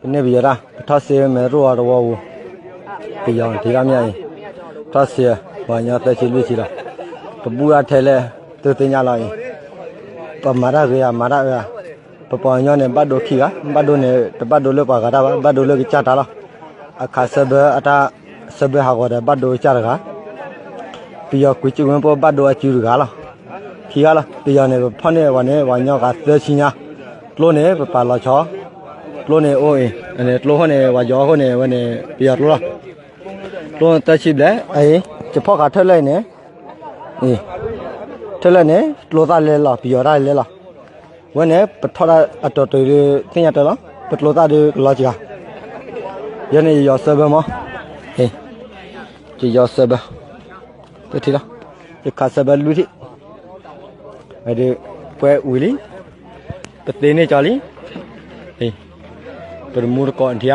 ပန့ၢ်ပယီၤတၢ် ပထီၣ်စ့မဲာ်ရိၣ်အီၤတဝီပူၤ, ပယီၤထံၣ်တၢ်မ့ၢ်အံၤ, ထီၣ်စ့ ပှၤကညီသၢဆံလွံၢ်ဆံလီၤ, ပဘူၣ်အါထဲလဲၣ် သုသ့ၣ်ညါလီၤအံၤ, ပမၤတၢ်ဂ့ၤဧါ မၤတၢ်အၢဧါ, ပပှၤကညီန့ၣ် ဘၣ်ဒိခံဂၤ, ဘၣ်ဒိန့ၣ် တဘၣ်ဒိလၢပှၤဂၤတၢ်ဘၣ်, ဘၣ်ဒိလၢကစၢ်တၢ်လီၤ, အခါဆၢဘၢအတၢ် ဆၢဘၢဟးဂီၤဒီး ဘၣ်ဒိကစၢ်တဂၤ ပယီၤကွံာ်စုကဝဲၤဖိဘၣ်ဒိအစုတဂၤလီၤ. ခံဂၤလီၤ. ပယီၤန့ၣ် ပဖီၣ်န့ၢ်ဝဲန့ၣ် ပှၤကညီဂၤသၢဆံညါ, ကျိန့ၣ် ပပာ်လီၤဆီ, ကျိန့ၣ်အိၣ်အံၤ, ကျိဃိန့ၣ် ပှၤယီၤအဃိန့ၣ် ဝဲန့ၣ် ပယီၤကျိလီၤ. ကျိသၢဆံဘျဲၣ်, အံၤ ယဖီၣ်ဃာ်ထၢၣ်လၢအံၤန့ၣ်, ထၢၣ်လၢန့ၣ် ကျိသၣ်လဲၤလီၤ ပယီၤတၢ်လဲၤလီၤ. ဝဲန့ၣ် ပထီၣ်တၢ်အတီၢ်တၢ်ဒုးသ့ၣ်ညါတၢ်လီၤ, ပကျိသၣ်ဒုးကလီၤစှၤ, ယဲန့ၣ်ယယီၤစၢဘၢမး, ယယီၤစၢဘၢ, တထံၣ်လီၤ, ယခးစၢဘၢလွံၢ်ထံၣ်, ဒုး ပှဲၤဝံၤလံ, ပသ့န့ၢ်ကၠီလံ, ပတမူတကိးထံၣ်အံၤ,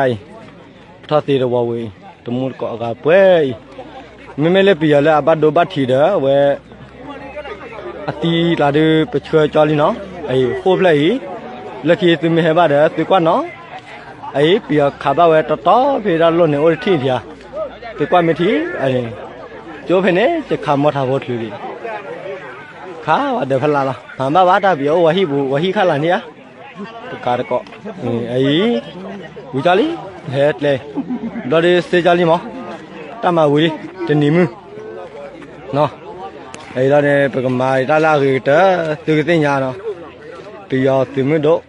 ပထီၣ်သ့တဝီဝံၤအံၤ, တမူတကိးအဂၤပှဲၤအံၤ, မ့မ့ၢ်လၢပယီၤလၢအဘၣ်ဒိဘၣ်ထံးဒီး အဝဲ အသံကျါဒုး ပဆှၢကၠီလံနီၤ, အံၤ ဃိၣ်ဖျၢၣ်အံၤ, လၢခံသုမ့ၢ်ဟဲဘၣ်ဒီး သုကွၢ်နီၤ, အံၤ ပယီၤခးဘၣ်ဝဲတီတီဖဲဒၣ်လိၣ်န့ၣ် အိၣ်တထံၣ်ထံၣ်ဧါ, သုကွၢ်မ့ၢ်ထံၣ်, ကၠိဖဲန့ၣ် ယခးမီထးဖိချုးလံ, ခးဝဲဒီးဖဲလၢ်လီၤ, မၤဘၣ်ဘၣ်တၢ်ပယီၤအိၣ်ဝဲဟံၣ်ပူၤ ဝဲဟံၣ်ခါလၢ်န့ၣ်ဧါ, တကးတကိး, အံၤ ဝံၤကၠီလံ, ဟဲကျဲ, ဘျီဒုးစ့ကၠီလံမး, တၢ်မၤဝံၤလံ, တနံၤမုၢ် အံၤလီၤန့ၣ် ပကမၤတၢ်လၢအဂ့ၤကတၢၢ် သုကသ့ၣ်ညါနီၤ, ပယီၤသုးမုၢ်ဒိၣ်,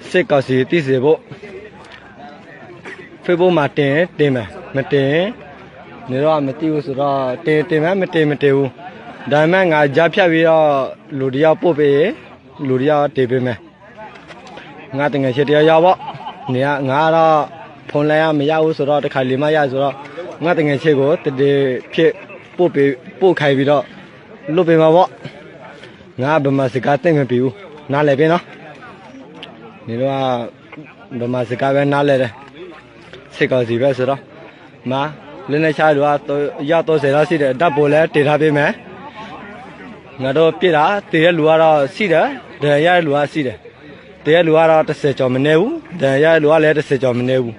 စစ်ကောင်စီသိစေဖို့, Facebook မှာတင်တင်မယ်, မတင်, နင်တို့ကမသိဘူးဆိုတော့ တင်တင်မယ်, မတင် မတင်ဘူး, ဒါပေမဲ့ ငါကြားဖြတ်ပြီးတော့ လူတစ်ယောက်ပို့ပေး, လူတစ်ယောက်တင်ပေးမယ်. ငါတငယ်ချင်းတစ်ယောက်ရောက်ပေါ့, နေကငါတော့ ဖုန်းလိုင်းကမရဘူးဆိုတော့ တစ်ခါလီမှရဆိုတော့ ငါတငယ်ချင်းကို တဒ့ဖြစ်ပို့ပေး, ပို့ခိုင်းပြီးတော့ လုပ်ပေးမှာပေါ့. ငါဗမာစကားသိပ်မပြေဘူး, နားလည်ပေးနော်. နင်တို့က ဗမာစကားပဲနားလည်တယ်, စစ်ကောင်စီပဲဆိုတော့, မၤ, လက်နက်ချတဲ့လူက ရောက်သုံးဆယ်လောက်ရှိတယ်, ဓာတ်ပုံလည်းတင်ထားပေးမယ်. ငါတို့ပစ်တာ သေတဲ့လူကတော့ရှိတယ်, ဒဏ်ရာရတဲ့လူကရှိတယ်. သေတဲ့လူကတော့တစ်ဆယ်ကျော်မနည်းဘူး, ဒဏ်ရာရတဲ့လူကလည်းတစ်ဆယ်ကျော်မနည်းဘူး.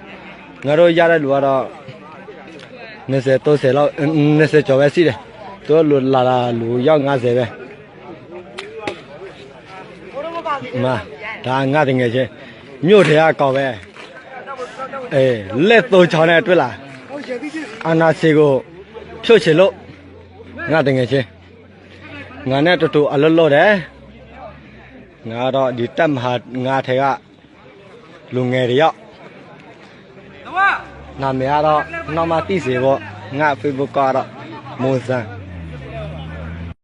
ငါတို့ရတဲ့လူကတော့ နှစ်ဆယ် သုံးဆယ်လောက်, နှစ်ဆယ်ကျော်ပဲရှိတယ်. သူတို့လူလာတာလူရောက်ငါးဆယ်ပဲ. မၤ, ဒါငါတငယ်ချင်း, မြို့ထဲကကောင်ပဲ. အဲ, လက်သုံးချောင်းနဲ့တွေ့လား, အာဏာရှင်ကို ဖြုတ်ချင်လို့, ငါတငယ်ချင်း, ငါနဲ့တူတူအလုပ်လုပ်တယ်. ငါတော့ဒီတပ်မဟာငါးထဲက လူငယ်တစ်ယောက်, နာမည်ကတော့ နောက်မှသိစေပေါ့, ငါ Facebook ကတော့ မုန်းစံ